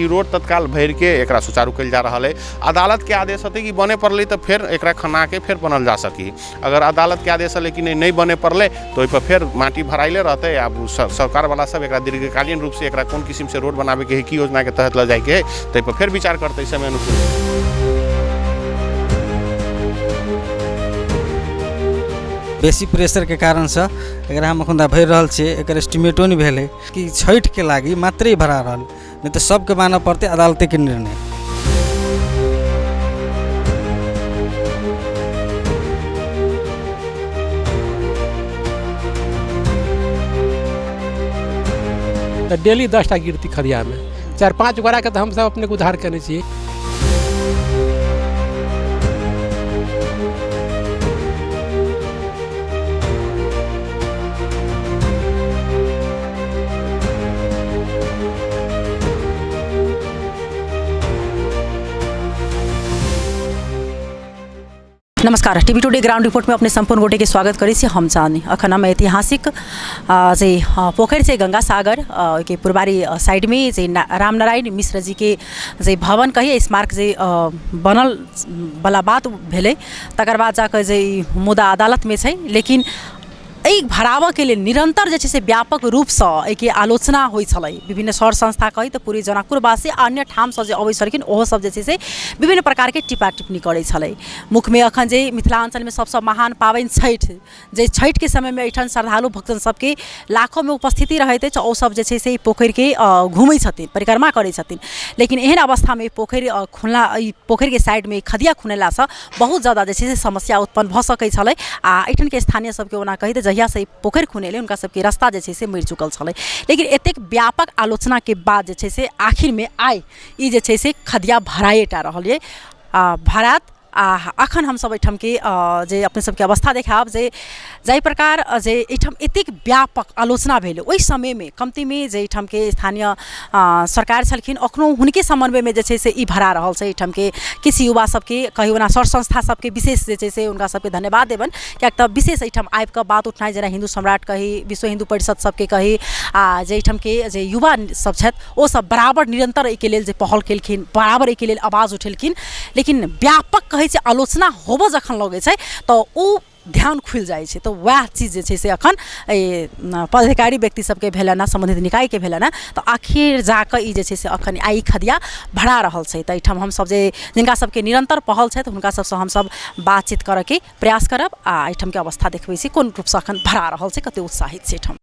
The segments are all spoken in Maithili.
ई रोड तत्काल भरिके एकरा सुचारू कयल जा रहल अइ। अदालतके आदेश हेतै कि बने पड़लै तऽ फेर एकरा खनाके फेर बनल जा सकी। अगर अदालतके आदेश एलै कि नहि नहि बने पड़लै तऽ ओहिपर फेर माटि भराइले रहतै। आब सरकारवला सब एकरा दीर्घकालीन रूपसँ एकरा कोन किसिमसँ रोड बनाबैके हइ, की योजनाके तहत लऽ जाइके हइ, ताहिपर फेर विचार करतै समय अनुकूल। बेसी प्रेशरके कारणसँ एकरा हम एखन भरि रहल छियै। एकर एस्टिमेटो नहि भेलै कि छठिके लागि मात्रे भरा रहल, नहि तऽ सबके मानऽ पड़तै अदालतेके निर्णय। तऽ डेली 10टा गिरती खदियामे, 4-5 गोड़ाके तऽ हमसभ अपने उद्धार केने छियै। नमस्कार, टीवी टुडे ग्राउंड रिपोर्ट में अपने संपूर्ण गोटे के स्वागत करै छी। हम चांदनी। अखन हम ऐतिहासिक जे पोखरि छै गंगा सागर, ओहिके पुरबारी साइड में जे रामनारायण मिश्र जी के जे भवन कही स्मारक जे बनल वाला बात भेलै, तकर बाद जाकऽ जे ई मुद्दा अदालतमे छै। लेकिन एहि भराबऽके लेल निरन्तर जे छै से व्यापक रूपसँ एहिके आलोचना होइ छलै। विभिन्न सौर संस्था कही तऽ पूरे जनकपुरवासी आ अन्य ठामसँ जे अबै छलखिन ओहो सब जे छै से विभिन्न प्रकारके टिप्पा टिप्पणी करै छलै। मुख्यमे एखन जे मिथिलाञ्चलमे सबसँ महान पाबनि छठि, जे छठिके समयमे एहिठाम श्रद्धालु भक्तजन सबके लाखोमे उपस्थिति रहैत अछि। ओ सब जे छै से ई पोखरिके घुमै छथिन, परिक्रमा करै छथिन। लेकिन एहन अवस्थामे ई पोखरि खुनला, ई पोखरिके साइडमे खदिया खुनेलासँ बहुत जादा जे छै से समस्या उत्पन्न भऽ सकै छलै। आ एहिठामके स्थानीय सबके ओना कही तऽ जहियासँ ई पोखरि खुनेलै हुनका सबके रास्ता जे छै से मरि चुकल छलै। लेकिन एतेक व्यापक आलोचनाके बाद जे छै से आखिरमे आइ ई जे छै से खदिया भराए टा रहल अइ आ भराएत। आ अखन हमसब एहिठामके जे अपने सबके अवस्था देखायब जे जाहि प्रकार जे एहिठाम एतेक व्यापक आलोचना भेलै ओहि समयमे कमतीमे जे एहिठामके स्थानीय सरकार छलखिन, अखनो हुनके समन्वयमे जे छै से ई भरा रहल छै। एहिठामके किछु युवा सबके कही ओना सर संस्था सबके विशेष जे छै से हुनका सबके धन्यवाद देबनि, किएक तऽ विशेष एहिठाम आबिकऽ बात उठनाइ जेना हिन्दू सम्राट कही, विश्व हिन्दू परिषद सबके कही, आ जे एहिठामके जे युवा सब छथि ओ सब बराबर निरन्तर एहिके लेल जे पहल केलखिन, बराबर एहिके लेल आवाज उठेलखिन। लेकिन व्यापक कहै छै आलोचना होबऽ जखन लगै छै तऽ ओ ध्यान खुलि जाइ छै। तऽ वएह चीज जे छै से एखन एहि पदाधिकारी व्यक्ति सबके भेलनि हँ, सम्बन्धित निकायके भेलनि हँ, तऽ आखिर जाकऽ ई जे छै से एखन आइ ई खदिया भरा रहल छै। तऽ एहिठाम हमसब जे जिनका सबके निरन्तर पहल छथि हुनका सबसँ हमसब बातचीत करऽके प्रयास करब आ एहिठामके अवस्था देखबै छी कोन रूपसँ एखन भरा रहल छै, कते उत्साहित छै एहिठाम।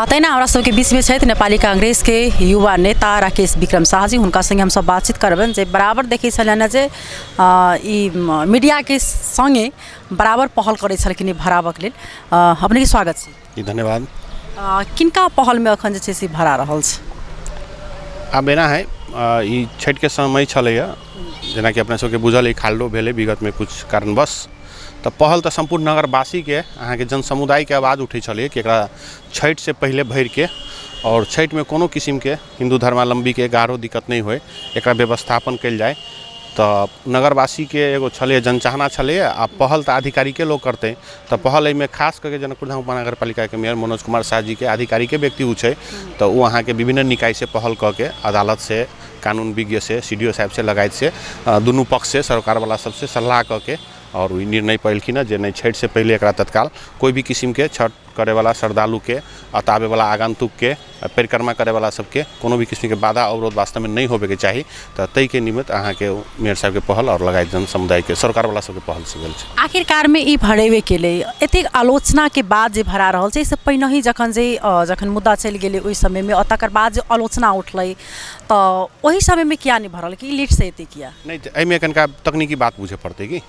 तहिना हमरा सबके बीचमे छथि नेपाली कांग्रेसके युवा नेता राकेश विक्रम शाहजी। हुनका सङ्गे हमसब बातचीत करबनि जे बराबर देखै छलियनि जे ई मीडियाके सङ्गे बराबर पहल करै छलखिन ई भराबऽके लेल। अपनेके स्वागत छै। जी धन्यवाद। किनका पहलमे एखन जे छै से भरा रहल छै? आब एना है, ई छठिके समय छलैए, जेनाकि अपना सबके बुझल अइ खाल्डो भेलै विगतमे किछु कारणवश, तऽ पहल तऽ सम्पूर्ण नगरवासीके अहाँके जन समुदायके आवाज उठै छलै कि एकरा छठिसँ पहिले भरिके आओर छठिमे कोनो किसिमके हिन्दू धर्मावलम्बीके गारो दिक्कत नहि होइ, एकरा व्यवस्थापन कयल जाय। तऽ नगरवासीके एगो छलैए जनचाहना छलैए, आ पहल तऽ आधिकारिके लोक करतै, तऽ पहल एहिमे खास कऽ के जनकपुर धाम उपमहानगरपालिकाके मेयर मनोज कुमार साह जीके आधिकारिके व्यक्ति ओ छै, तऽ ओ अहाँके विभिन्न निकायसँ पहल कऽ के अदालतसँ कानून विज्ञसँ सी डी ओ साहेबसँ लगायतसँ दुनू पक्षसँ सरकारवला सबसँ सलाह कऽ के आओर ओ निर्णय पएलखिन हँ जे नहि छठिसँ पहिले एकरा तत्काल कोइ भी किसिमके छठ करैवला श्रद्धालुके, एतऽ आबैवला आगन्तुकके, परिक्रमा करैवला सबके कोनो भी किस्मके बाधा अवरोध वास्तवमे नहि होबेके चाही। तऽ ताहिके निमित्त अहाँके मेयर साहबके पहल आओर लगायत जन समुदायके सरकारवला सबके पहल से भेल छै। आखिरकारमे ई भरेबे केलै, एतेक आलोचनाके बाद जे भरा रहल छै, एहिसँ पहिनहि जखन जे जखन मुद्दा चलि गेलै ओहि समयमे, आओर तकर बाद जे आलोचना उठलै, तऽ ओहि समयमे किया नहि भरल, कि लेटसँ एतै किया? नहि, तऽ एहिमे कनिका तकनीकी बात बुझै पड़तै कि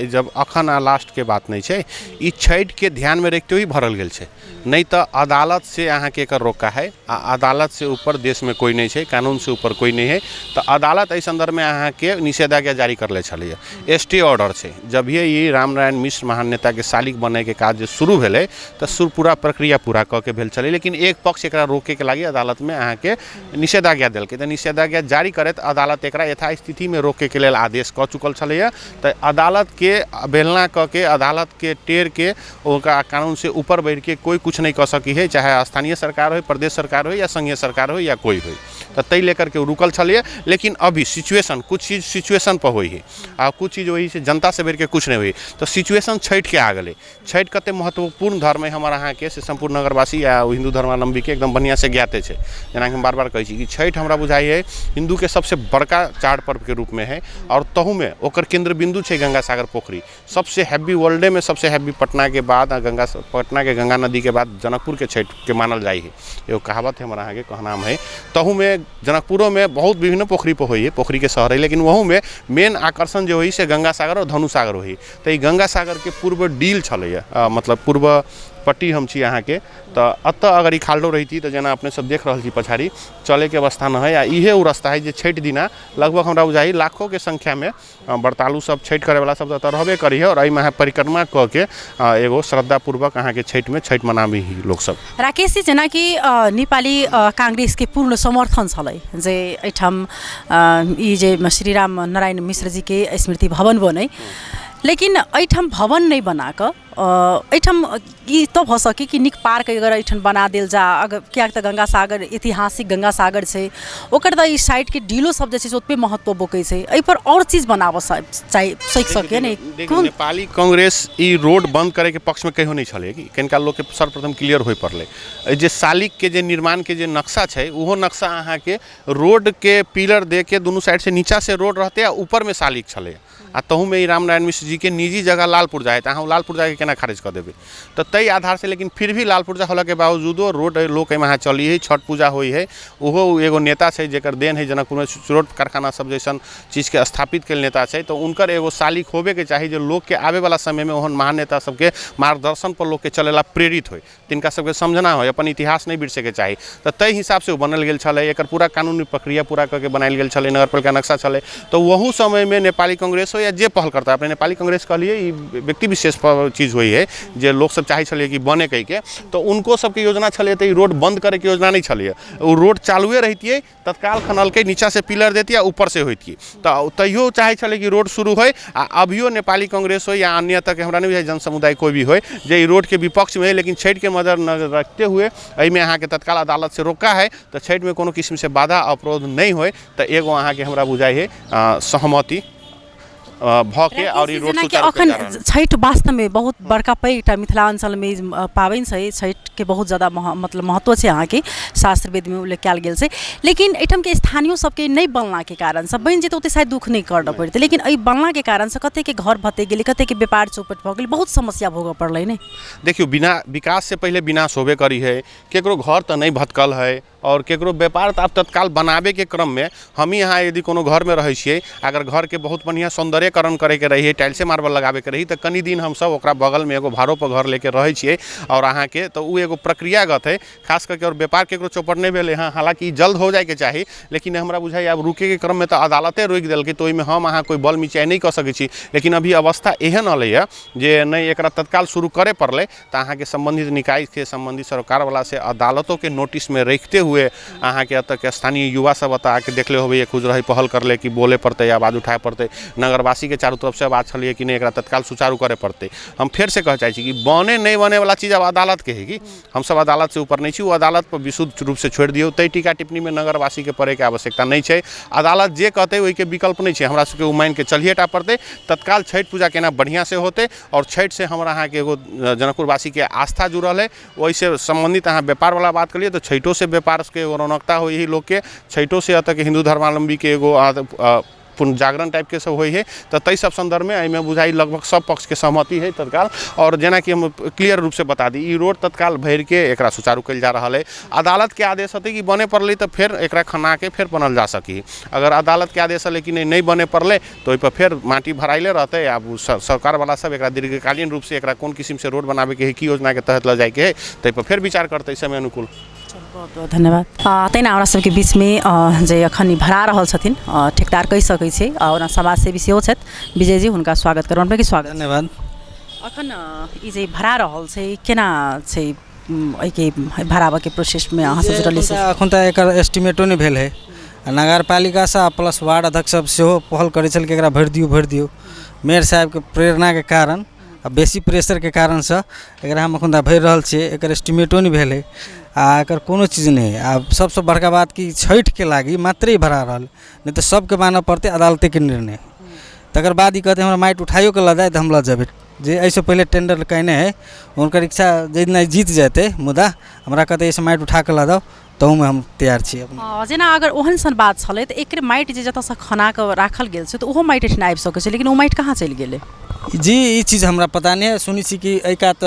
जब अखन आ लास्टके बात नहि छै, ई छठिके ध्यानमे रखिते ही भरल गेल छै, नहि तऽ अदालत से अहाँके एकर रोका है, आ अदालत से ऊपर देशमे कोइ नहि छै, कानून से ऊपर कोइ नहि है। तऽ अदालत एहि सन्दर्भमे अहाँके निषेधाज्ञा जारी करले छलैए, स्टे ऑर्डर छै। जभिए ई रामनारायण मिश्र महान नेताके शालिक बनैके काज जे शुरू भेलै, तऽ पूरा प्रक्रिया पूरा कऽ के भेल छलै, लेकिन एक पक्ष एकरा रोकैके लागि अदालतमे अहाँके निषेधाज्ञा देलकै। तऽ निषेधाज्ञा जारी करैत अदालत एकरा यथास्थितिमे रोकैके लेल आदेश कऽ चुकल छलैए। तऽ अदालतके अवहेलना कऽ के, अदालतके टेरके, ओकरा कानूनसँ ऊपर बढ़िके कोइ किछु नहि कऽ सकै हइ, चाहे स्थानीय सरकार होइ, प्रदेश सरकार होइ, या संघीय सरकार होइ, या कोइ होइ। तऽ ताहि लऽ करके ओ रुकल छलैए। लेकिन अभी सिचुएशन, किछु चीज सिचुएशनपर होइ हइ आ किछु चीज ओहिसँ जनतासँ बढ़िके किछु नहि होइ। तऽ सिचुएशन छठिके आ गेलै। छठि कतेक महत्वपूर्ण धर्म हइ हमर अहाँके, से सम्पूर्ण नगरवासी या हिन्दू धर्मावलम्बीके एकदम बढ़िआँसँ ज्ञाते छै। जेनाकि हम बार बार कहै छी कि छठि हमरा बुझाइ हइ हिन्दूके सबसँ बड़का चाड़ पर्वके रूपमे हइ, आओर तहूमे ओकर केन्द्र बिन्दु छै गंगा सागर पोखरि, सबसँ हैवी, वर्ल्डेमे सबसँ हैवी पटनाके बाद, गंगा, पटनाके गंगा नदीके बाद जनकपुरके छठिके मानल जाइ हइ, एगो कहावत हइ, हमर अहाँके कहनाम हइ। तहूमे जनकपुरोमे बहुत विभिन्न पोखरिपर होइ हइ, पोखरिके शहर हइ, लेकिन ओहूमे मेन आकर्षण जे होइ से गंगा सागर आओर धनु सागर होइ। तऽ ई गंगा सागरके पूर्व डील छलैए, मतलब पूर्व पट्टी हम छी अहाँके। तऽ एतऽ अगर ई खाल्डो रहिती तऽ जेना अपने सब देख रहल छी पछाड़ी चलैके अवस्था नहि हइ, आ इहे ओ रास्ता हइ जे छठि दिना लगभग हमरा बुझाइ लाखोके संख्यामे व्रतालु सब, छठि करैवला सब तऽ एतऽ रहबे करै हइ, आओर एहिमे अहाँ परिक्रमा कऽ के एगो श्रद्धापूर्वक अहाँके छठिमे छठि मनाबै हइ लोकसब। राकेश जी, जेनाकि नेपाली काङ्ग्रेसके पूर्ण समर्थन छलै जे एहिठाम ई जे श्री राम नारायण मिश्रजीके स्मृति भवन बनै, लेकिन एहिठाम भवन नहि बनाकऽ एहिठाम ई तऽ भऽ सकै कि नीक पार्क अगर एहिठाम बना देल जा, अगर किएक तऽ गंगा सागर ऐतिहासिक गंगा सागर छै, ओकर तऽ ई साइडके डीलो सब जे छै से ओतबे महत्व बोकै छै, एहिपर आओर चीज बनाबऽ चाही सकि सकै ने। देखियौ, नेपाली कांग्रेस ई रोड बंद करैके पक्षमे कहियो नहि छलै कि कनिका लोकके सर्वप्रथम क्लियर होइ पड़लै। एहि जे शालिकके जे निर्माणके जे नक्शा छै, ओहो नक्शा अहाँके रोडके पिलर दे के दुनू साइडसँ नीचाँसँ रोड रहतै आ ऊपरमे शालिक छलै, आ तहूमे ई रामनारायण मिश्र जीके निजी जगह लाल पुर्जा हइ, तऽ अहाँ ओ लाल पुर्जाके केना खारिज कऽ देबै? तऽ ताहि आधारसँ, लेकिन फिर भी लाल पुर्जा होलाके बावजूदो रोड लोक एहिमे अहाँ चली हइ, छठ पूजा होइ हइ, ओहो एगो नेता छै जकर देन हइ जनकपुरमे चुरोट कारखाना सब जैसन चीजके स्थापित कयल नेता छै, तऽ हुनकर एगो शालिक होबेके चाही जे लोकके आबैवला समयमे ओहन महान नेता सबके मार्गदर्शनपर लोकके चलै ला प्रेरित होइ, तिनका सबके समझना होइ, अपन इतिहास नहि बिसरैके चाही। तऽ ताहि हिसाबसँ ओ बनायल गेल छलै, एकर पूरा कानूनी प्रक्रिया पूरा कऽ के बनायल गेल छलै, नगरपालिका नक्शा छलै। तऽ ओहू समयमे नेपाली कांग्रेस हो या जे पहल करता, अपने नेपाली कांग्रेस कहलियै, ई व्यक्ति विशेष पर चीज होइ हइ जे लोकसब चाहै छलै कि बने कहिके, तऽ उनको सबके योजना छलै, तऽ ई रोड बन्द करैके योजना नहि छलैए, ओ रोड चालुए रहितियै, तत्काल खनलकै, नीचाँसँ पिलर दैतियै आ ऊपरसँ होइतियै। तऽ तैयो चाहै छलै कि रोड शुरू होइ। आ अभियो नेपाली कांग्रेस होइ या अन्य तक हमरा नहि बुझाइ जन समुदाय कोइ भी होइ जे ई रोडके विपक्षमे हइ, लेकिन छठिके मद्दे नजर रखते हुए एहिमे अहाँके तत्काल अदालतसँ रोका हइ, तऽ छठिमे कोनो किस्मसँ बाधा अवरोध नहि होइ, तऽ एगो अहाँके हमरा बुझाइ हइ सहमति भऽ के आओर ई रोड जेनाकि अखन छठि वास्तवमे बहुत बड़का पैघ एकटा मिथिलाञ्चलमे पाबनि छै, छठिके बहुत जादा मतलब महत्व छै, अहाँके शास्त्र वेदमे उल्लेख कयल गेल छै, लेकिन एहिठामके स्थानीय सबके नहि बनलाके कारणसँ, बनि जेतै ओते शायद दुःख नहि करऽ पड़तै, लेकिन एहि बनलाके कारणसँ कतेकके घर भतकि गेलै, कतेकके व्यापार चौपट भऽ गेलै, बहुत समस्या भोगऽ पड़लै ने। देखियौ, बिना विकाससँ पहिले विनाश होबे करी है, केकरो घर तऽ नहि भटकल है आओर केकरो व्यापार तऽ आब तत्काल बनाबैके क्रममे हमही अहाँ यदि कोनो घरमे रहै छियै, अगर घरके बहुत बढ़िआँ सौन्दर्यकरण करैके रहै, टाइल्से मार्बल लगाबैके रही, तऽ कनि दिन हमसब ओकरा बगलमे एगो भाड़ोपर घर लेके रहै छियै, आओर अहाँके तऽ ओ एगो प्रक्रियागत हइ खास करके। आओर व्यापार केकरो चौपट नहि भेलै हँ, हालाँकि जल्द हो जाइके चाही, लेकिन हमरा बुझाइए आब रुकैके क्रममे तऽ अदालते रोकि देलकै, तऽ ओहिमे हम अहाँ कोइ बल मिचाइ नहि कऽ सकै छी। लेकिन अभी अवस्था एहन एलैए जे नहि, एकरा तत्काल शुरू करै पड़लै, तऽ अहाँके सम्बन्धित निकायके, सम्बन्धित सरकारवला से अदालतोके नोटिसमे रखिते हुए अहाँके एतऽके स्थानीय युवा सब एतऽ आके देखले होबै, खुद रहै पहल करले कि बोले पड़तै, आवाज उठाए पड़तै, नगरवासी नगरवासीके चारू तरफसँ आवाज छलैए कि नहि एकरा तत्काल सुचारू करय पड़तै। हम फेरसँ कहऽ चाहै छी कि बने नहि बनेवला चीज आब अदालतके हइ, कि हमसब अदालतसँ ऊपर नहि छी। ओ अदालतपर विशुद्ध रूपसँ छोड़ि दियौ, ताहि टीका टिप्पणीमे नगरवासीके पड़ैके आवश्यकता नहि छै। अदालत जे कहतै ओहिके विकल्प नहि छै, हमरा सबके ओ मानिके चलिए टा पड़तै। तत्काल छठि पूजा केना बढ़िआँसँ होतै आओर छठिसँ हमर अहाँके एगो जनकपुरवासीके आस्था जुड़ल हइ, ओहिसँ सम्बन्धित अहाँ व्यापारवला बात केलियै तऽ छठिओसँ व्यापारके एगो रौनकता होइ हइ लोकके, छठिओसँ एतऽके हिन्दू धर्मावलम्बीके एगो पुनर्जागरण टाइपके सब होइ हइ। तऽ ताहि सब सन्दर्भमे एहिमे बुझाइ लगभग सब पक्षके सहमति हइ तत्काल। आओर जेनाकि हम क्लियर रूपसँ बता दी, ई रोड तत्काल भरिके एकरा सुचारू कयल जा रहल हइ। अदालतके आदेश हेतै कि बने पड़लै तऽ फेर एकरा खनाके फेर बनल जा सकी। अगर अदालतके आदेश एलै कि नहि नहि बने पड़लै तऽ ओहिपर फेर माटि भराइले रहतै। आब ओ सरकारवला सब एकरा दीर्घकालीन रूपसँ एकरा कोन किसिमसँ रोड बनाबैके हइ, की योजनाके तहत लऽ जाइके हइ, ताहिपर फेर विचार करतै समय अनुकूल। बहुत बहुत धन्यवाद। तहिना हमरा सबके बीचमे जे एखन ई भरा रहल छथिन, ठेकेदार कहि सकै छी, ओना समाजसेवी सेहो छथि विजयजी, हुनका स्वागत करब। अपनेके स्वागत। धन्यवाद। एखन ई जे भरा रहल छै केना छै, एहिके भराबऽके प्रोसेसमे अहाँ सब जुड़ल छी? एखन तऽ एकर एस्टिमेटो नहि भेल हइ। आ नगरपालिकासँ आ प्लस वार्ड अध्यक्ष सब सेहो पहल करै छल कि एकरा भरि दियौ भरि दियौ। मेयर साहेबके प्रेरणाके कारण आ बेसी प्रेशरके कारणसँ एकरा हम एखन भरि रहल छियै। एकर एस्टिमेटो नहि भेल हइ आ एकर कोनो चीज नहि हइ। आ सबसँ बड़का बात कि छठिके लागि मात्रे भरा रहल, नहि तऽ सबके मानऽ पड़तै अदालतेके निर्णय। तकर बाद ई कहतै हमरा माटि उठाइओके लऽ जाए तऽ हम लऽ जेबै। जे एहिसँ पहिले टेंडर कयने हइ हुनकर इच्छा जाहि दिना जीत जेतै, मुदा हमरा कहतै एहिसँ माटि उठा कऽ लऽ जाउ, तहूमे हम तैयार छी अपने। जेना अगर ओहन सन बात छलै तऽ एकर माटि जे जतऽसँ खना कऽ राखल गेल छै तऽ ओहो माटि एहिठिना आबि सकै छै, लेकिन ओ माटि कहाँ चलि गेलै? जी ई चीज हमरा पता नहि हइ। सुनै छी कि एहि कात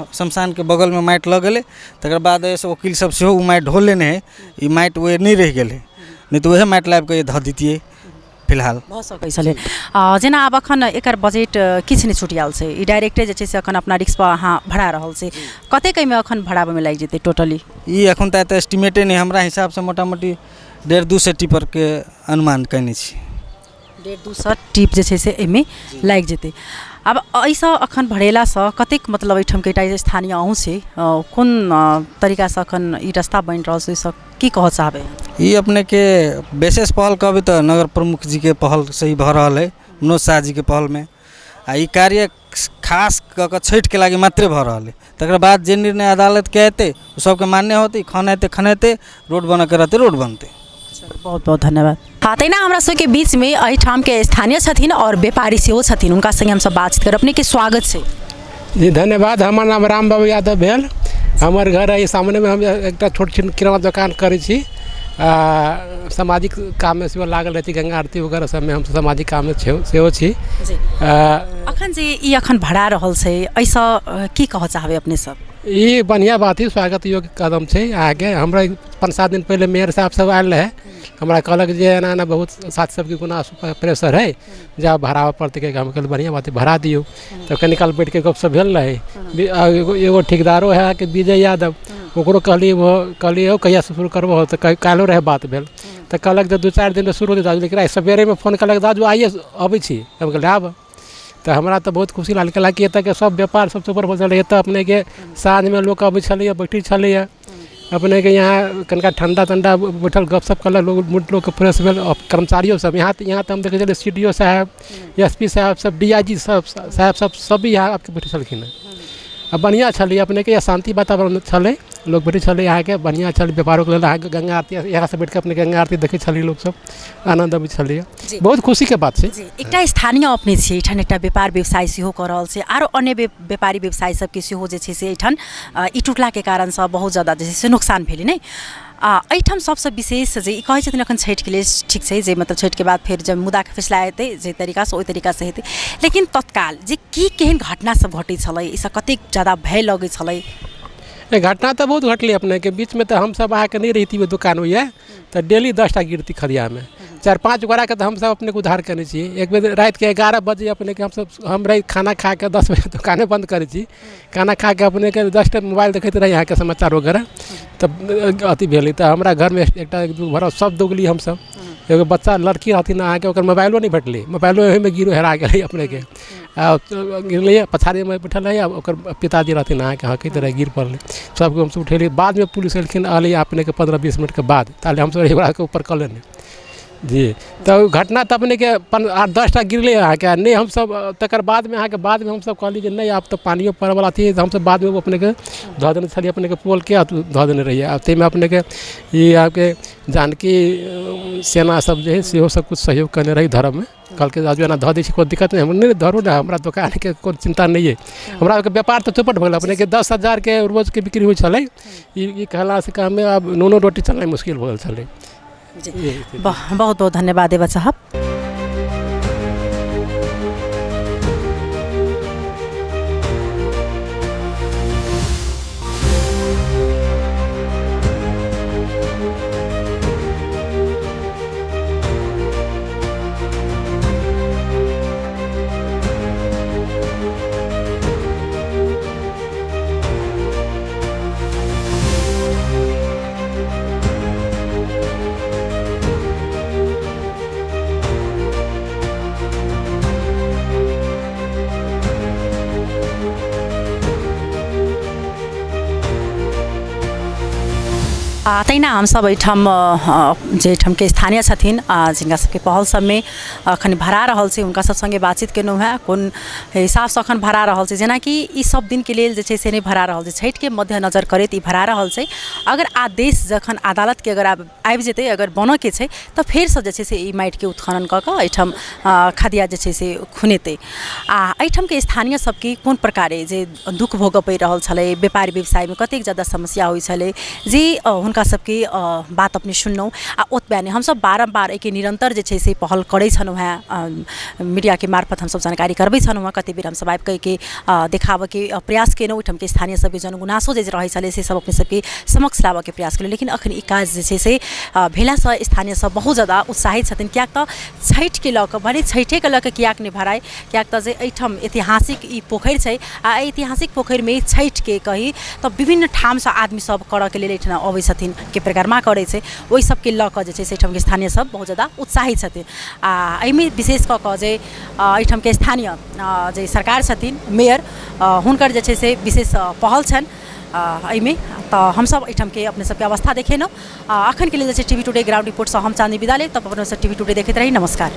शमशानके बगलमे माटि लऽ गेलै, तकर बाद एहिसँ वकील सब सेहो ओ माटि ढो लेने हइ। ई माटि ओ नहि रहि गेलै, नहि तऽ उएह माटि लाबि कऽ धऽ दैतियै फिलहाल। भऽ सकै छलै। जेना आब एखन एकर बजट किछु नहि छुटियाल छै, ई डायरेक्टे जे छै से एखन अपना रिस्कपर अहाँ भरा रहल छी, कतेक एहिमे एखन भराबैमे लागि जेतै टोटली? ई एखन तऽ एतऽ एस्टिमेटे नहि, हमरा हिसाबसँ मोटा मोटी 150-200 टिपरके अनुमान कयने छी। 150-200 टिप जे छै से एहिमे लागि जेतै। आब एहिसँ एखन भरेलासँ कतेक मतलब एहिठामके एकटा स्थानीय अहूँ छी, कोन तरीकासँ एखन ई रास्ता बनि रहल छै, ओहिसँ की कहऽ चाहबै? ई अपनेके विशेष पहल कहबै तऽ नगर प्रमुख जीके पहल सही भऽ रहल हइ, मनोज शाह जीके पहलमे। आ ई कार्य खास कऽ कऽ छठिके लागि मात्रे भऽ रहल हइ। तकर बाद जे निर्णय अदालतके हेतै ओ सबके मान्य होतै। खनेतै खनेतै, रोड बनऽके रहतै रोड बनतै। बहुत बहुत धन्यवाद। हँ, तहिना हमरा सबके बीचमे एहिठामके स्थानीय छथिन आओर व्यापारी सेहो छथिन, हुनका सङ्गे हमसब बातचीत करब। अपनेके स्वागत छै। जी धन्यवाद। हमर नाम राम बाबू यादव भेल, हमर घर एहि सामनेमे। हम एकटा छोट छिन किराना दोकान करै छी आ सामाजिक काममे सेहो लागल रहै छी। गंगा आरती वगैरह सबमे हम सामाजिक काममे सेहो छी। अखन जे ई अखन भरा रहल छै, एहिसँ की कहऽ चाहबै अपने सब? ई बढ़िआँ बात हइ, स्वागत योग्य कदम छै अहाँके। हमरा 5-7 दिन पहिले मेयर साहब सब आयल रहै, हमरा कहलक जे एना एना बहुत साथी सबके गुना प्रेशर हइ जे आब भराबऽ पड़तै। हम कहलियै बढ़िआँ बात हइ, भरा दियौ। तऽ कनी काल बैठके गपशप भेल रहै। एगो ठेकेदारो हइ अहाँके विजय यादव, ओकरो कहलियै, ओ कहलियै हौ कहियासँ शुरू करबहो? तऽ काल्हिओ रहै बात भेल तऽ कहलक जे 2-4 दिनमे शुरू होतै दादू। लेकिन आइ सवेरेमे फोन केलक, दादू आइए अबै छी। हम कहलियै आब। तऽ हमरा तऽ बहुत खुशी लागल, कैलाकि एतऽके सब व्यापार सबसँ ऊपर भऽ छलै। एतऽ अपनेके साँझमे लोक अबै छलैए, बैठै छलैए अपनेके यहाँ, कनिका ठण्डा ठण्डा बैठल गपशप करलक लोक, मूड लोकके फ्रेश भेल। कर्मचारियो सब यहाँ तऽ हम देखै छलियै CDO साहेब, SP साहेब सब, DIG सब साहेब सब सब भी यहाँ आबिके बैठै छलखिन हँ। आ बढ़िआँ छलै अपनेके यहाँ, शान्ति वातावरण छलै, लोक बैठै छलै अहाँके, बढ़िआँ छलै व्यापारोके लेल अहाँके। गंगा आरती यहाँसँ बैठके अपने गंगा आरती देखै छलियै, लोक सब आनन्द अबै छलैए। बहुत खुशीके बात छै। एकटा स्थानीय अपने छियै, एहिठाम एकटा व्यापार व्यवसाय सेहो कऽ रहल छै, आरो अन्य व्यापारी व्यवसायी सबके सेहो जे छै से एहिठाम ई टूटलाके कारणसँ बहुत ज्यादा जे छै से नोकसान भेलै नहि। आ एहिठाम सबसँ विशेष जे ई कहै छथिन एखन छठिके लेल ठीक छै, जे मतलब छठिके बाद फेर जब मुद्दाके फैसला हेतै जे तरीकासँ ओहि तरीकासँ हेतै, लेकिन तत्काल जे की केहन घटना सब घटै छलै, एहिसँ कतेक ज्यादा भय लगै छलै? घटना तऽ बहुत घटलै अपनेके बीचमे। तऽ हमसब अहाँके नहि रहितियै दोकान होइए तऽ डेली 10टा गिरती खदियामे। 4-5 गोटाके तऽ हमसब अपनेके उद्धार केने छी। एक बेर रातिके 11 बजे अपनेके हमसब, हम रही खाना खा कऽ 10 बजे दोकाने बन्द करै छी, खाना खा कऽ अपनेके 10टा मोबाइल देखैत रही अहाँके समाचार वगैरह, तब अथी भेलै तऽ हमरा घरमे एकटा दू भरा सब दौगली हमसब। एगो बच्चा लड़की रहथिन अहाँके, ओकर मोबाइलो नहि भेटलै, मोबाइलो ओहिमे गिर हेरा गेलै अपनेके। आ गिरलैए पछाड़ीमे बैठल रहै, आ ओकर पिताजी रहथिन अहाँके, हँकैत रहै, गिर पड़लै। सबके हमसब उठेलियै। बादमे पुलिस एलखिन, अयलै अपनेके 15-20 मिनटके बाद, ताले हमसब ओकराके ऊपर कऽ लेने। जी। तऽ ओ घटना तऽ अपनेके 8-10 टा गिरलै अहाँके। आ नहि, हमसब तकर बादमे अहाँके बादमे हमसब कहली जे नहि, आब तऽ पानियो पड़ैवला अथी हइ, तऽ हमसब बादमे अपनेके धऽ देने छलियै, अपनेके पोलके धऽ देने रहियै। आ ताहिमे अपनेके ई आपके जानकी सेना सब जे हइ, सेहो सब किछु सहयोग कयने रहै धरऽमे। कहलकै, राजू, एना धऽ दै छी, कोनो दिक्कत नहि। हम नहि धरू ने, हमरा दोकानके कोनो चिन्ता नहि अइ, हमरा आरके व्यापार तऽ चौपट भऽ गेल। अपनेके 10,000के रोजके बिक्री होइ छलै, ई ई कहलासँ काममे आब नूनो रोटी चलनाइ मुश्किल भऽ गेल छलै। जी, बहुत बहुत धन्यवाद देवा साहब। आ तहिना हमसभ एहिठाम जे एहिठामके स्थानीय छथिन, जिनका सबके पहल सबमे अखन भरा रहल छै, हुनका सब सङ्गे बातचीत केलहुँ हेँ, कोन हिसाबसँ अखन भरा रहल छै। जेनाकि ई सब दिनके लेल जे छै से नहि भरा रहल छै, छठिके मद्देनजर करैत ई भरा रहल छै। अगर आदेश जखन अदालतके अगर आब आबि जेतै, अगर बनऽके छै, तऽ फेरसँ जे छै से ई माटिके उत्खनन कऽ कऽ एहिठाम खदिया जे छै से खुनेतै। आ एहिठामके स्थानीय सबके कोन प्रकारे जे दुःख भोगऽ पड़ि रहल छलै, व्यापार व्यवसायमे कतेक जादा समस्या होइ छलै, जे हुनका सबके बात अपने सुनलहुँ। आ ओतबे नहि, हमसब बारम्बार एहिके निरन्तर जे छै से पहल करै छलहुँ हेँ, मीडियाके मार्फत हमसब जानकारी करबै छलहुँ हेँ। कतेक बेर हमसब आबिकऽ एहिके देखाबऽके प्रयास केलहुँ, ओहिठामके स्थानीय सबके जनगुनासो जे रहै छलै से सब अपने सबके समक्ष लाबऽके प्रयास केलहुँ। लेकिन एखन ई काज जे छै से भेलासँ स्थानीय सब बहुत जादा उत्साहित छथिन, किएक तऽ छठिके लऽ कऽ, भले छठिके लऽ कऽ किएक नहि भराइ, किएक तऽ जे एहिठाम ऐतिहासिक ई पोखरि छै। आ एहि ऐतिहासिक पोखरिमे छठिके कही तऽ विभिन्न ठामसँ आदमी सब करऽके लेल एहिठिना अबै छथिन, के परिक्रमा करै छै, ओहि सबके लऽ कऽ जे छै से एहिठामके स्थानीय सब बहुत जादा उत्साहित छथिन। आ एहिमे विशेष कऽ कऽ जे एहिठामके स्थानीय जे सरकार छथिन, मेयर, हुनकर जे छै से विशेष पहल छनि एहिमे। तऽ हमसब एहिठामके अपने सबके अवस्था देखेलहुँ। आ अखनके लेल जे छै टीवी टुडे ग्राउंड रिपोर्टसँ हम चाँदनी विदा लेब। तब अपने सब टीवी टुडे देखैत रही। नमस्कार।